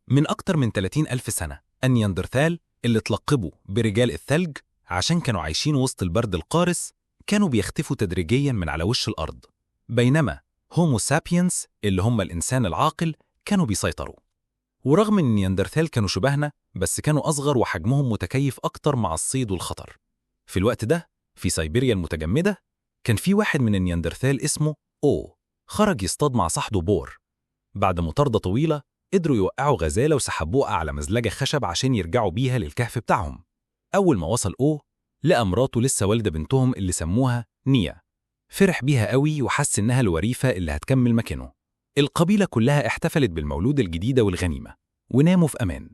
من أكتر من 30 ألف سنة النياندرثال اللي اتلقبوا برجال الثلج عشان كانوا عايشين وسط البرد القارس كانوا بيختفوا تدريجيا من على وش الأرض، بينما هومو سابينس اللي هم الإنسان العاقل كانوا بيسيطروا. ورغم إن النياندرثال كانوا شبهنا بس كانوا أصغر وحجمهم متكيف أكتر مع الصيد والخطر. في الوقت ده في سيبيريا المتجمدة كان في واحد من النياندرثال اسمه أو خرج يصطاد مع صاحبه بور. بعد مطاردة طويلة قدروا يوقعوا غزالة وسحبوها على مزلجة خشب عشان يرجعوا بيها للكهف بتاعهم. أول ما وصل أو لقى مراته لسه والدة بنتهم اللي سموها نيا. فرح بيها قوي وحس إنها الوريثة اللي هتكمل مكانه. القبيلة كلها احتفلت بالمولود الجديدة والغنيمة وناموا في أمان.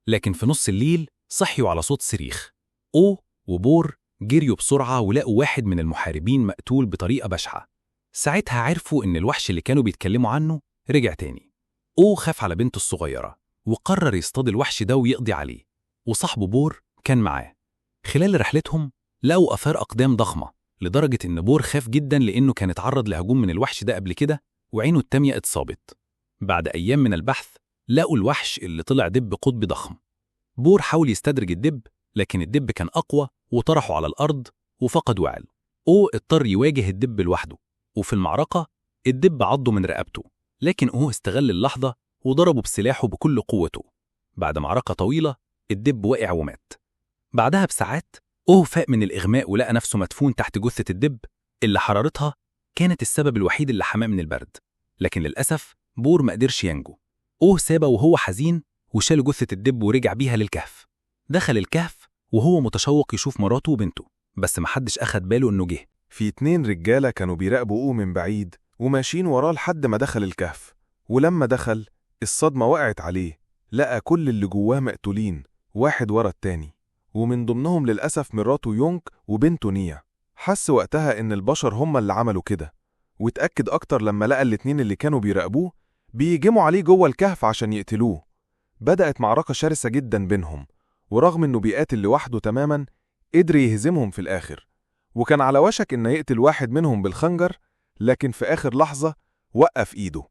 لكن في نص الليل صحيوا على صوت صريخ. أو وبور جريوا بسرعة ولقوا واحد من المحاربين مقتول بطريقة بشعة. ساعتها عرفوا إن الوحش اللي كانوا بيتكلموا عنه رجع تاني. أو خاف على بنته الصغيرة وقرر يصطاد الوحش ده ويقضي عليه، وصاحبه بور كان معاه. خلال رحلتهم لقوا آثار أقدام ضخمة لدرجة إن بور خاف جدا لأنه كان اتعرض لهجوم من الوحش ده قبل كده وعينه التانية اتصابت. بعد أيام من البحث لقوا الوحش اللي طلع دب قطبي ضخم. بور حاول يستدرج الدب لكن الدب كان أقوى وطرحه على الأرض وفقد وعيه. أو اضطر يواجه الدب لوحده، وفي المعركة الدب عضه من رقبته، لكن أو استغل اللحظة وضربه بسلاحه بكل قوته. بعد معركة طويلة الدب وقع ومات. بعدها بساعات أوه فاق من الإغماء ولقى نفسه مدفون تحت جثة الدب اللي حرارتها كانت السبب الوحيد اللي حماه من البرد. لكن للأسف بور ما قدرش ينجو. أوه سابه وهو حزين وشال جثة الدب ورجع بيها للكهف. دخل الكهف وهو متشوق يشوف مراته وبنته، بس محدش أخد باله إنه جه. في 2 رجالة كانوا بيراقبوا أوه من بعيد وماشيين وراه لحد ما دخل الكهف. ولما دخل الصدمة وقعت عليه، لقى كل اللي جواه مقتولين واحد ورا التاني، ومن ضمنهم للأسف مراته يونك وبنته نيا. حس وقتها إن البشر هم اللي عملوا كده، واتأكد أكتر لما لقى الاتنين اللي كانوا بيراقبوه بيهجموا عليه جوه الكهف عشان يقتلوه. بدأت معركة شرسة جدا بينهم، ورغم إنه بيقاتل لوحده تماما قدر يهزمهم في الآخر، وكان على وشك إنه يقتل واحد منهم بالخنجر، لكن في آخر لحظة وقف إيده،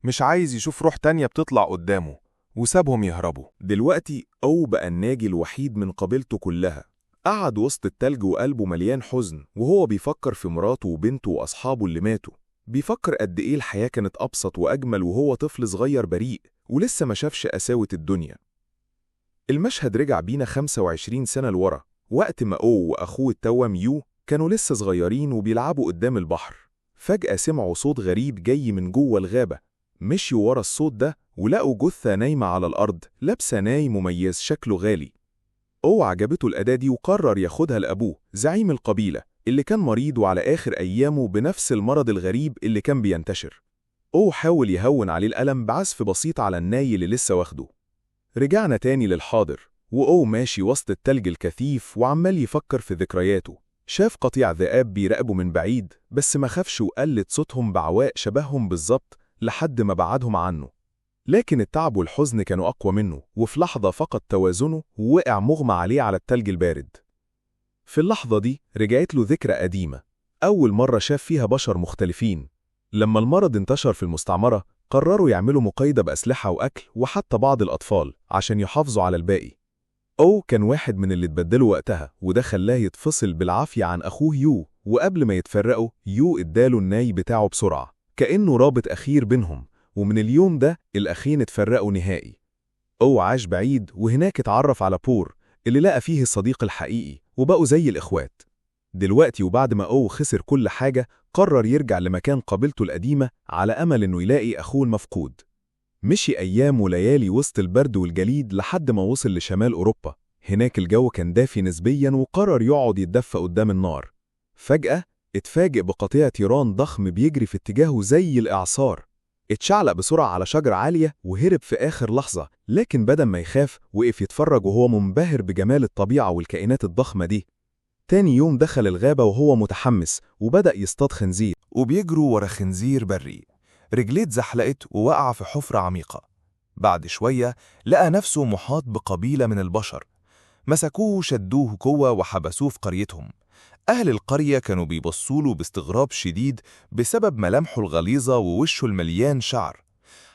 مش عايز يشوف روح تانية بتطلع قدامه، وسابهم يهربوا. دلوقتي أو بقى الناجي الوحيد من قبيلته كلها. قعد وسط التلج وقلبه مليان حزن وهو بيفكر في مراته وبنته وأصحابه اللي ماتوا. بيفكر قد إيه الحياة كانت أبسط وأجمل وهو طفل صغير بريء ولسه ما شافش قساوة الدنيا. المشهد رجع بينا 25 سنة لورا، وقت ما أو وأخوه التوأم يو كانوا لسه صغيرين وبيلعبوا قدام البحر. فجأة سمعوا صوت غريب جاي من جوه الغابة. مشيوا ورا الصوت ده ولقوا جثة نايمة على الأرض لابسة ناي مميز شكله غالي. أو عجبته الأداة دي وقرر ياخدها لأبوه زعيم القبيلة اللي كان مريض وعلى آخر أيامه بنفس المرض الغريب اللي كان بينتشر. أو حاول يهون عليه الألم بعزف بسيط على الناي اللي لسه واخده. رجعنا تاني للحاضر، وأو ماشي وسط التلج الكثيف وعمال يفكر في ذكرياته. شاف قطيع ذئاب بيراقبه من بعيد، بس ما خافش وقلد صوتهم بعواء شبههم بالظبط لحد ما بعدهم عنه. لكن التعب والحزن كانوا أقوى منه، وفي لحظة فقد توازنه ووقع مغمى عليه على التلج البارد. في اللحظة دي رجعت له ذكرى قديمة، أول مرة شاف فيها بشر مختلفين. لما المرض انتشر في المستعمرة قرروا يعملوا مقايضة بأسلحة وأكل وحتى بعض الأطفال عشان يحافظوا على الباقي. أو كان واحد من اللي اتبدلوا وقتها، وده خلاه يتفصل بالعافية عن أخوه يو، وقبل ما يتفرقوا يو اداله الناي بتاعه بسرعة كأنه رابط أخير بينهم، ومن اليوم ده الأخين اتفرقوا نهائي. أو عاش بعيد وهناك اتعرف على بور اللي لقى فيه الصديق الحقيقي وبقوا زي الإخوات. دلوقتي وبعد ما أو خسر كل حاجة قرر يرجع لمكان قبيلته القديمة على أمل إنه يلاقي أخوه المفقود. مشي أيام وليالي وسط البرد والجليد لحد ما وصل لشمال أوروبا. هناك الجو كان دافي نسبيا وقرر يقعد يتدفى قدام النار. فجأة اتفاجئ بقطيع تيران ضخم بيجري في اتجاهه زي الإعصار. اتشعلق بسرعة على شجرة عالية وهرب في آخر لحظة، لكن بدل ما يخاف وقف يتفرج وهو منبهر بجمال الطبيعة والكائنات الضخمة دي. تاني يوم دخل الغابة وهو متحمس وبدأ يصطاد خنزير، وبيجروا ورا خنزير بري. رجليه اتزحلقت ووقع في حفرة عميقة. بعد شوية لقى نفسه محاط بقبيلة من البشر. مسكوه وشدوه جوه وحبسوه في قريتهم. أهل القرية كانوا بيبصوله باستغراب شديد بسبب ملامحه الغليظة ووشه المليان شعر.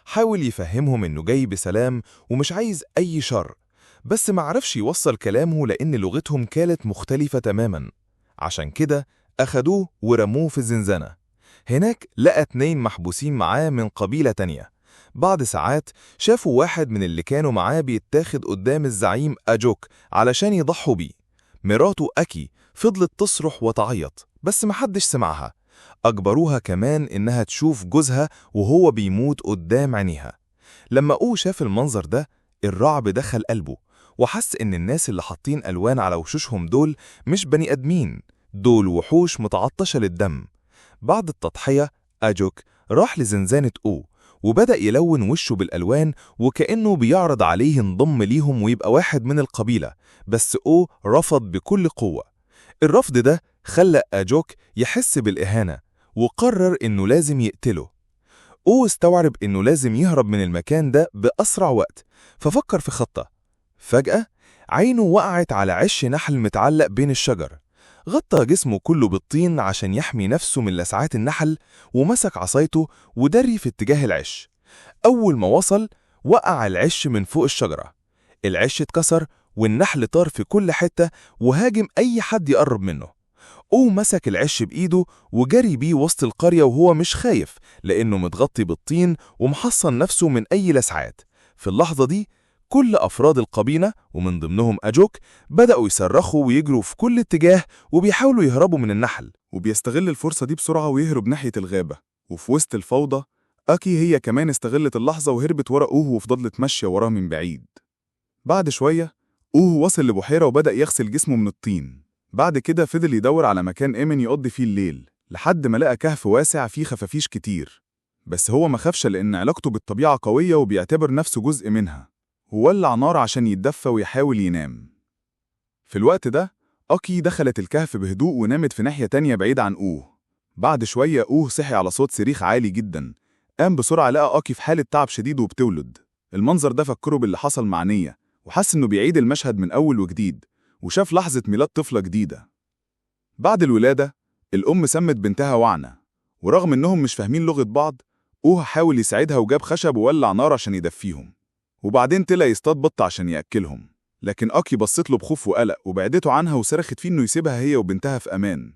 حاول يفهمهم إنه جاي بسلام ومش عايز أي شر، بس معرفش يوصل كلامه لأن لغتهم كانت مختلفة تماماً. عشان كده أخدوه ورموه في الزنزانة. هناك لقى 2 محبوسين معاه من قبيلة تانية. بعد ساعات شافوا واحد من اللي كانوا معاه بيتاخد قدام الزعيم أجوك علشان يضحوا بيه. مراته أكي فضلت تصرخ وتعيط، بس محدش سمعها. أجبروها كمان إنها تشوف جوزها وهو بيموت قدام عينيها. لما أو شاف المنظر ده، الرعب دخل قلبه، وحس إن الناس اللي حاطين ألوان على وشوشهم دول مش بني آدمين، دول وحوش متعطشة للدم. بعد التضحية أجوك راح لزنزانة أو وبدأ يلون وشه بالألوان وكأنه بيعرض عليه ينضم ليهم ويبقى واحد من القبيلة، بس أو رفض بكل قوة. الرفض ده خلى أجوك يحس بالإهانة وقرر إنه لازم يقتله. أو استوعب إنه لازم يهرب من المكان ده بأسرع وقت، ففكر في خطة. فجأة عينه وقعت على عش نحل متعلق بين الشجر. غطى جسمه كله بالطين عشان يحمي نفسه من لسعات النحل، ومسك عصايته ودري في اتجاه العش. أول ما وصل وقع العش من فوق الشجرة. العش اتكسر والنحل طار في كل حتة وهاجم أي حد يقرب منه. أو مسك العش بإيده وجري بيه وسط القرية وهو مش خايف لأنه متغطي بالطين ومحصن نفسه من أي لسعات. في اللحظة دي كل أفراد القبيلة ومن ضمنهم أجوك بدأوا يصرخوا ويجروا في كل اتجاه وبيحاولوا يهربوا من النحل. وبيستغل الفرصة دي بسرعة ويهرب ناحية الغابة. وفي وسط الفوضى أكي هي كمان استغلت اللحظة وهربت ورا أوه وفضلت ماشية وراه من بعيد. بعد شوية أوه وصل لبحيرة وبدأ يغسل جسمه من الطين. بعد كده فضل يدور على مكان آمن يقضي فيه الليل لحد ما لقى كهف واسع فيه خفافيش كتير. بس هو ما خافش لأن علاقته بالطبيعة قوية وبيعتبر نفسه جزء منها. وولع نار عشان يتدفى ويحاول ينام. في الوقت ده أكي دخلت الكهف بهدوء ونامت في ناحية تانية بعيد عن أوه. بعد شوية أوه صحي على صوت صريخ عالي جدا. قام بسرعة لقى أكي في حالة تعب شديد وبتولد. المنظر ده فكره باللي حصل مع نية، وحس إنه بيعيد المشهد من أول وجديد، وشاف لحظة ميلاد طفلة جديدة. بعد الولادة الأم سمت بنتها وعنة، ورغم إنهم مش فاهمين لغة بعض أوه حاول يساعدها وجاب خشب وولع نار عشان يدفيهم، وبعدين طلع يصطاد بط عشان يأكلهم. لكن أكي بصت له بخوف وقلق وبعدته عنها وصرخت فيه إنه يسيبها هي وبنتها في أمان.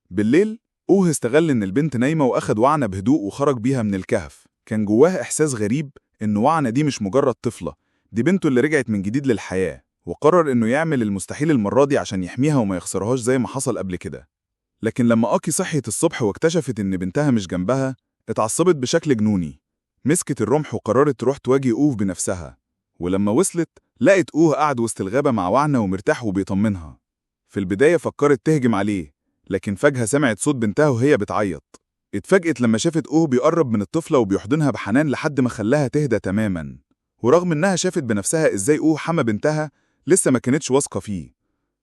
بالليل أوه استغل إن البنت نايمة وأخد وعنة بهدوء وخرج بيها من الكهف. كان جواه إحساس غريب إن وعنة دي مش مجرد طفلة، دي بنته اللي رجعت من جديد للحياة، وقرر إنه يعمل المستحيل المرة دي عشان يحميها وما يخسرهاش زي ما حصل قبل كده. لكن لما أكي صحيت الصبح واكتشفت إن بنتها مش جنبها اتعصبت بشكل جنوني. مسكت الرمح وقررت تروح تواجه أوه بنفسها. ولما وصلت لقت أوه قاعد وسط الغابة مع وعنة ومرتاح وبيطمنها. في البداية فكرت تهجم عليه، لكن فجأة سمعت صوت بنتها وهي بتعيط. اتفاجئت لما شافت أوه بيقرب من الطفلة وبيحضنها بحنان لحد ما خلاها تهدى تماما. ورغم إنها شافت بنفسها إزاي أوه حمى بنتها، لسه ما كانتش واثقة فيه.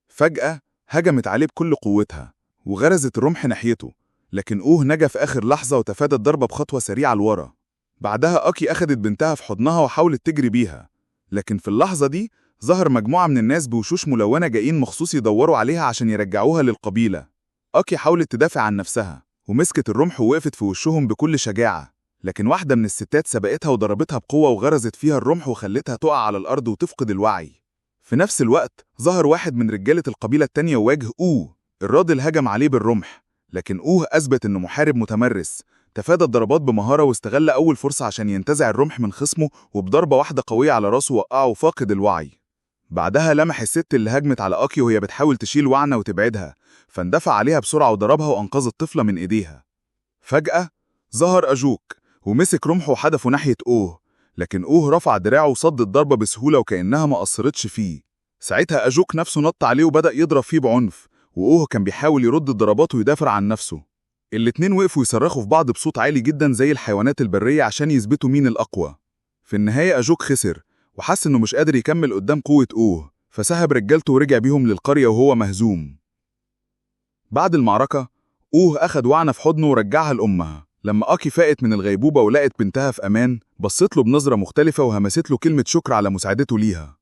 فجأة هجمت عليه بكل قوتها وغرزت الرمح ناحيته، لكن أوه نجا في آخر لحظة وتفادى الضربة بخطوة سريعة لورا. بعدها أكي أخدت بنتها في حضنها وحاولت تجري بيها، لكن في اللحظة دي ظهر مجموعة من الناس بوشوش ملونة جايين مخصوص يدوروا عليها عشان يرجعوها للقبيلة. أكي حاولت تدافع عن نفسها ومسكت الرمح ووقفت في وشهم بكل شجاعة، لكن واحدة من الستات سبقتها وضربتها بقوة وغرزت فيها الرمح وخلتها تقع على الأرض وتفقد الوعي. في نفس الوقت ظهر واحد من رجالة القبيلة التانية وواجه أوه. الراجل هجم عليه بالرمح، لكن أوه أثبت إنه محارب متمرس، تفادى الضربات بمهارة واستغل أول فرصة عشان ينتزع الرمح من خصمه، وبضربة واحدة قوية على راسه وقعه فاقد الوعي. بعدها لمح الست اللي هجمت على أكي وهي بتحاول تشيل وعنة وتبعدها، فاندفع عليها بسرعة وضربها وأنقذ الطفلة من إيديها. فجأة ظهر أجوك ومسك رمحه وحدفه ناحية أوه، لكن أوه رفع دراعه وصد الضربة بسهولة وكأنها ما أثرتش فيه. ساعتها أجوك نفسه نط عليه وبدأ يضرب فيه بعنف، وأوه كان بيحاول يرد الضربات ويدافع عن نفسه. الاتنين وقفوا يصرخوا في بعض بصوت عالي جدا زي الحيوانات البرية عشان يثبتوا مين الأقوى. في النهاية أجوك خسر وحس إنه مش قادر يكمل قدام قوة أوه، فسحب رجالته ورجع بيهم للقرية وهو مهزوم. بعد المعركة أوه أخد وعنة في حضنه ورجعها لأمها. لما أكي فاقت من الغيبوبة ولقت بنتها في أمان، بصت له بنظرة مختلفة وهمست له كلمة شكر على مساعدته ليها.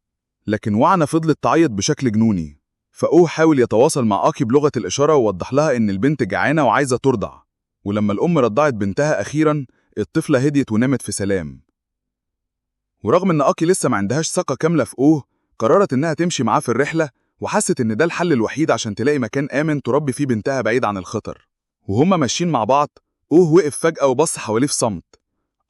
لكن وعنة فضلت تعيط بشكل جنوني، فأوه حاول يتواصل مع أكي بلغة الإشارة ووضح لها إن البنت جعانة وعايزة ترضع. ولما الأم رضعت بنتها أخيراً، الطفلة هديت ونامت في سلام. ورغم إن آكي لسه ما عندهاش ثقة كاملة في أوه، قررت إنها تمشي معاه في الرحلة، وحست إن ده الحل الوحيد عشان تلاقي مكان آمن تربي فيه بنتها بعيد عن الخطر. وهما ماشيين مع بعض، أوه وقف فجأة وبص حواليه في صمت.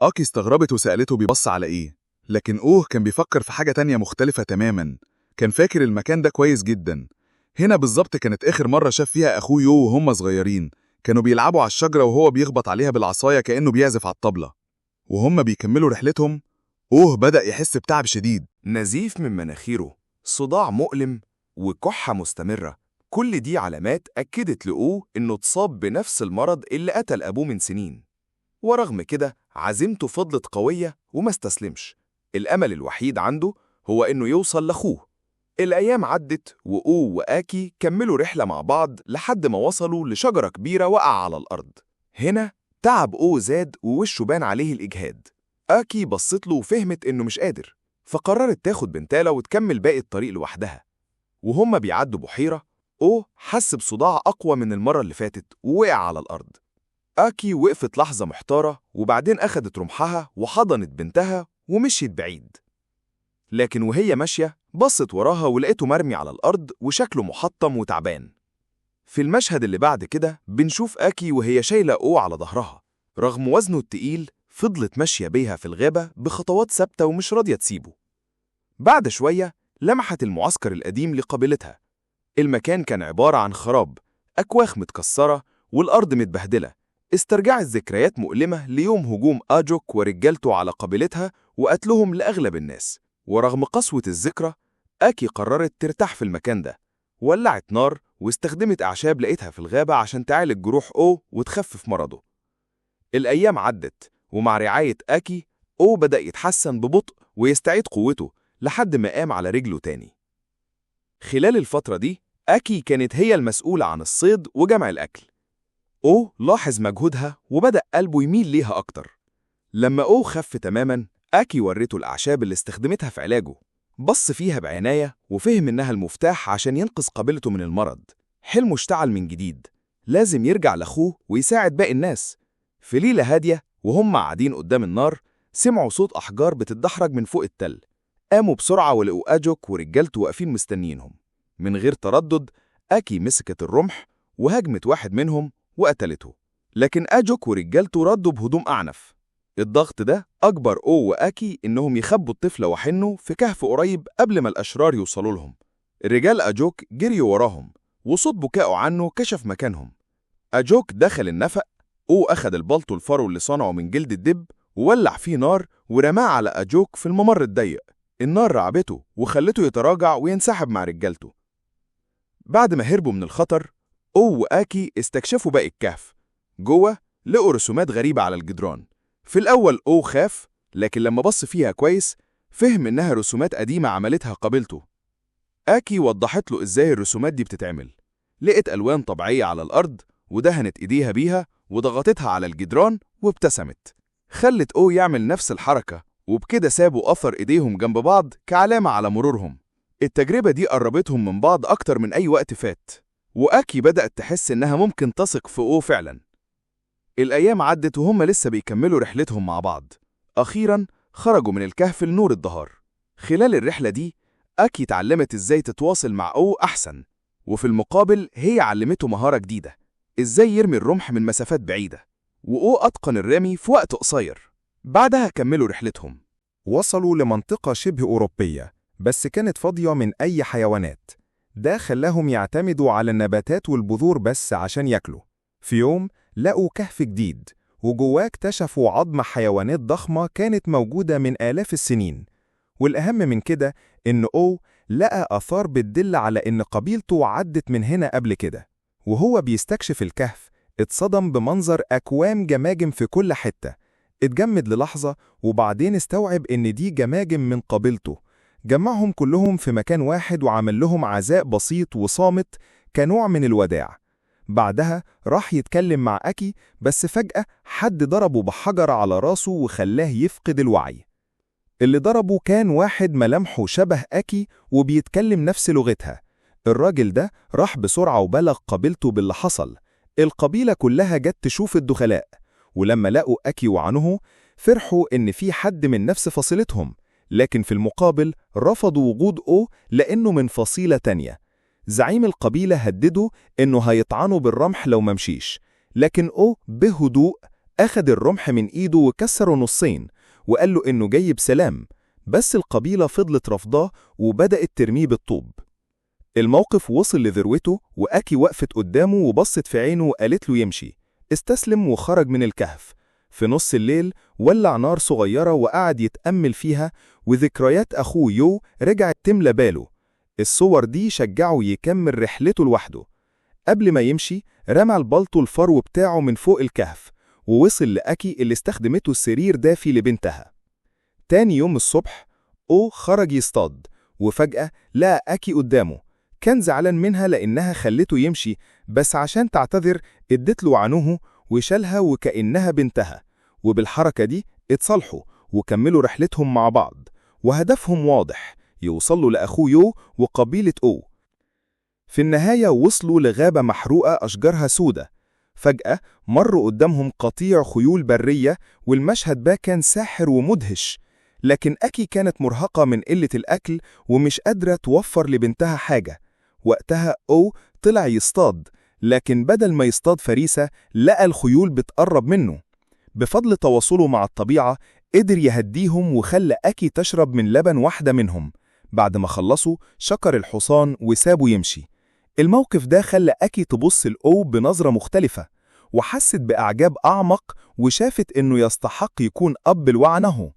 آكي استغربت وسألته بيبص على إيه، لكن أوه كان بيفكر في حاجة تانية مختلفة تماماً. كان فاكر المكان ده كويس جداً. هنا بالظبط كانت آخر مرة شاف فيها أخوه يو وهم صغيرين، كانوا بيلعبوا على الشجرة وهو بيخبط عليها بالعصاية كأنه بيعزف على الطبلة. وهم بيكملوا رحلتهم، أوه بدأ يحس بتعب شديد. نزيف من مناخيره، صداع مؤلم، وكحة مستمرة. كل دي علامات أكدت لأوه إنه اتصاب بنفس المرض اللي قتل أبوه من سنين. ورغم كده عزيمته فضلت قوية وما استسلمش. الأمل الوحيد عنده هو إنه يوصل لأخوه. الأيام عدت وأو وآكي كملوا رحلة مع بعض لحد ما وصلوا لشجرة كبيرة وقع على الأرض. هنا تعب أو زاد ووشه بان عليه الإجهاد. آكي بصت له وفهمت إنه مش قادر، فقررت تاخد بنتالة وتكمل باقي الطريق لوحدها. وهم بيعدوا بحيرة، أو حس بصداع أقوى من المرة اللي فاتت ووقع على الأرض. آكي وقفت لحظة محتارة، وبعدين أخدت رمحها وحضنت بنتها ومشيت بعيد. لكن وهي ماشية بصت وراها ولقيته مرمي على الأرض وشكله محطم وتعبان. في المشهد اللي بعد كده بنشوف آكي وهي شايلة أو على ظهرها. رغم وزنه التقيل فضلت ماشية بيها في الغابة بخطوات ثابتة ومش راضية تسيبه. بعد شوية لمحت المعسكر القديم لقبيلتها. المكان كان عبارة عن خراب، أكواخ متكسرة والأرض متبهدلة. استرجعت ذكريات مؤلمة ليوم هجوم آجوك ورجالته على قبيلتها وقتلهم لأغلب الناس. ورغم قسوة الذكرى، آكي قررت ترتاح في المكان ده. ولعت نار واستخدمت أعشاب لقيتها في الغابة عشان تعالج جروح أو وتخفف مرضه. الأيام عدت، ومع رعاية آكي أو بدأ يتحسن ببطء ويستعيد قوته لحد ما قام على رجله تاني. خلال الفترة دي آكي كانت هي المسؤولة عن الصيد وجمع الأكل. أو لاحظ مجهودها وبدأ قلبه يميل ليها أكتر. لما أو خف تماماً، آكي ورته الأعشاب اللي استخدمتها في علاجه. بص فيها بعناية وفهم إنها المفتاح عشان ينقذ قبيلته من المرض. حلمه اشتعل من جديد، لازم يرجع لأخوه ويساعد باقي الناس. في ليلة هادية وهم قاعدين قدام النار، سمعوا صوت أحجار بتتدحرج من فوق التل. قاموا بسرعة ولقوا أجوك ورجالته واقفين مستنيينهم. من غير تردد آكي مسكت الرمح وهاجمت واحد منهم وقتلته، لكن أجوك ورجالته ردوا بهجوم أعنف. الضغط ده أجبر أو وآكي إنهم يخبوا الطفلة وحنه في كهف قريب قبل ما الأشرار يوصلوا لهم. رجال أجوك جريوا وراهم، وصوت بكائه عنه كشف مكانهم. أجوك دخل النفق، أو أخد البلطو الفرو اللي صنعه من جلد الدب وولع فيه نار ورماه على أجوك في الممر الضيق. النار رعبته وخلته يتراجع وينسحب مع رجالته. بعد ما هربوا من الخطر، أو وآكي استكشفوا باقي الكهف. جوه لقوا رسومات غريبة على الجدران. في الأول أو خاف، لكن لما بص فيها كويس فهم إنها رسومات قديمة عملتها قبيلته. آكي وضحت له إزاي الرسومات دي بتتعمل. لقت ألوان طبيعية على الأرض ودهنت إيديها بيها وضغطتها على الجدران وابتسمت. خلت أو يعمل نفس الحركة، وبكده سابوا أثر إيديهم جنب بعض كعلامة على مرورهم. التجربة دي قربتهم من بعض أكتر من أي وقت فات، وآكي بدأت تحس إنها ممكن تثق في أو فعلا. الأيام عدت وهم لسه بيكملوا رحلتهم مع بعض. أخيراً خرجوا من الكهف لنور الدهار. خلال الرحلة دي آكي اتعلمت إزاي تتواصل مع أو أحسن، وفي المقابل هي علمته مهارة جديدة، إزاي يرمي الرمح من مسافات بعيدة، وأو أتقن الرمي في وقت قصير. بعدها كملوا رحلتهم. وصلوا لمنطقة شبه أوروبية، بس كانت فاضية من أي حيوانات. ده خلاهم يعتمدوا على النباتات والبذور بس عشان ياكلوا. في يوم لقوا كهف جديد، وجواه اكتشفوا عظم حيوانات ضخمة كانت موجودة من آلاف السنين. والأهم من كده إن أو لقى آثار بتدل على إن قبيلته عدت من هنا قبل كده. وهو بيستكشف الكهف اتصدم بمنظر أكوام جماجم في كل حتة. اتجمد للحظة وبعدين استوعب إن دي جماجم من قبيلته. جمعهم كلهم في مكان واحد وعمل لهم عزاء بسيط وصامت كنوع من الوداع. بعدها راح يتكلم مع أكي، بس فجأة حد ضربه بحجر على راسه وخلاه يفقد الوعي. اللي ضربه كان واحد ملامحه شبه أكي وبيتكلم نفس لغتها. الراجل ده راح بسرعة وبلغ قبيلته باللي حصل. القبيلة كلها جت تشوف الدخلاء، ولما لقوا أكي وعنه فرحوا إن في حد من نفس فصيلتهم، لكن في المقابل رفضوا وجود أو لأنه من فصيلة تانية. زعيم القبيلة هدده إنه هيطعنه بالرمح لو ممشيش، لكن أو بهدوء أخد الرمح من إيده وكسره نصين وقال له إنه جاي بسلام، بس القبيلة فضلت رفضاه وبدأت ترميه بالطوب. الموقف وصل لذروته، وأكي وقفت قدامه وبصت في عينه وقالت له يمشي. استسلم وخرج من الكهف. في نص الليل ولع نار صغيرة وقعد يتأمل فيها، وذكريات أخوه يو رجعت تملى باله. الصور دي شجعه يكمل رحلته لوحده. قبل ما يمشي رمى البلطو الفرو بتاعه من فوق الكهف، ووصل لأكي اللي استخدمته سرير دافي لبنتها. تاني يوم الصبح أو خرج يصطاد، وفجأة لقى أكي قدامه. كان زعلان منها لأنها خلته يمشي، بس عشان تعتذر ادت له عنوه وشالها وكأنها بنتها، وبالحركة دي اتصالحوا وكملوا رحلتهم مع بعض، وهدفهم واضح: يوصلوا لأخوه يو وقبيلة أو. في النهاية وصلوا لغابة محروقة أشجارها سودة. فجأة مروا قدامهم قطيع خيول برية، والمشهد ده كان ساحر ومدهش. لكن أكي كانت مرهقة من قلة الأكل ومش قادرة توفر لبنتها حاجة. وقتها أو طلع يصطاد، لكن بدل ما يصطاد فريسة لقى الخيول بتقرب منه. بفضل تواصله مع الطبيعة قدر يهديهم وخلى أكي تشرب من لبن واحدة منهم. بعد ما خلصوا شكر الحصان وسابه يمشي. الموقف ده خلى أكي تبص لأو بنظرة مختلفة، وحست بإعجاب أعمق، وشافت إنه يستحق يكون أب لوعنه.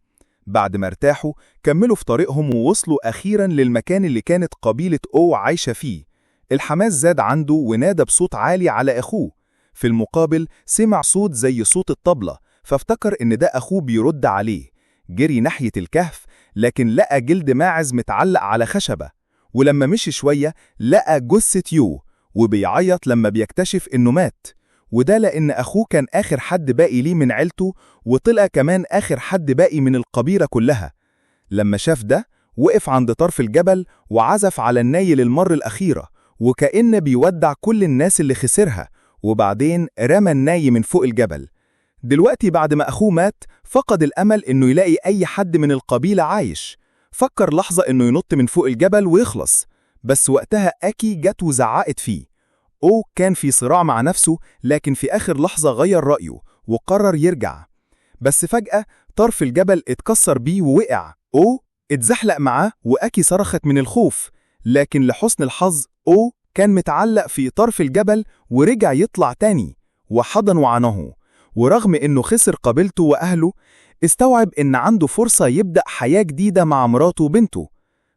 بعد ما ارتاحوا كملوا في طريقهم ووصلوا أخيراً للمكان اللي كانت قبيلة أو عايشة فيه. الحماس زاد عنده ونادى بصوت عالي على أخوه. في المقابل سمع صوت زي صوت الطبلة، فافتكر إن ده أخوه بيرد عليه. جري ناحية الكهف، لكن لقى جلد ماعز متعلق على خشبة. ولما مشي شوية لقى جثة يو، وبيعيط لما بيكتشف إنه مات، وده لأن أخوه كان آخر حد باقي ليه من عيلته، وطلع كمان آخر حد باقي من القبيلة كلها. لما شاف ده وقف عند طرف الجبل وعزف على الناي للمرة الأخيرة، وكأنه بيودع كل الناس اللي خسرها، وبعدين رمى الناي من فوق الجبل. دلوقتي بعد ما أخوه مات فقد الأمل إنه يلاقي أي حد من القبيلة عايش. فكر لحظة إنه ينط من فوق الجبل ويخلص، بس وقتها أكي جت وزعقت فيه. أو كان في صراع مع نفسه، لكن في آخر لحظة غير رأيه وقرر يرجع. بس فجأة طرف الجبل اتكسر بيه ووقع. أو اتزحلق معاه، وأكي صرخت من الخوف، لكن لحسن الحظ أو كان متعلق في طرف الجبل ورجع يطلع تاني وحضن وعنه. ورغم إنه خسر قبيلته وأهله، استوعب إن عنده فرصة يبدأ حياة جديدة مع مراته وبنته.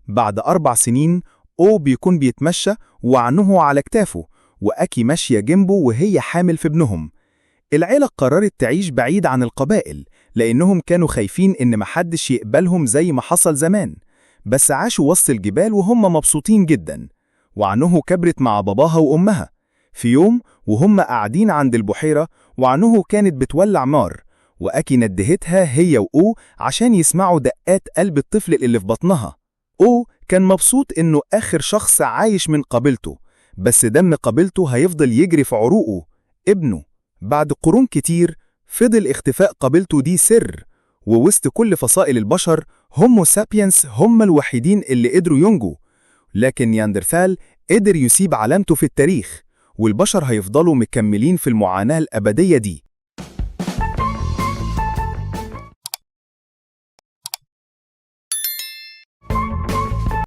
بعد 4 سنين أو بيكون بيتمشى وعنه على كتافه، وأكي ماشية جنبه وهي حامل في ابنهم. العيلة قررت تعيش بعيد عن القبائل، لأنهم كانوا خايفين إن محدش يقبلهم زي ما حصل زمان. بس عاشوا وسط الجبال وهم مبسوطين جدا. وعنه كبرت مع باباها وأمها. في يوم وهم قاعدين عند البحيرة، وعنه كانت بتولع نار، وأكي ندهتها هي وأو عشان يسمعوا دقات قلب الطفل اللي في بطنها. أو كان مبسوط إنه آخر شخص عايش من قبيلته، بس دم قبيلته هيفضل يجري في عروقه، ابنه. بعد قرون كتير فضل اختفاء قبيلته دي سر، ووسط كل فصائل البشر هومو سابينس هم الوحيدين اللي قدروا ينجوا. لكن نياندرثال قدر يسيب علامته في التاريخ، والبشر هيفضلوا مكملين في المعاناة الأبدية دي.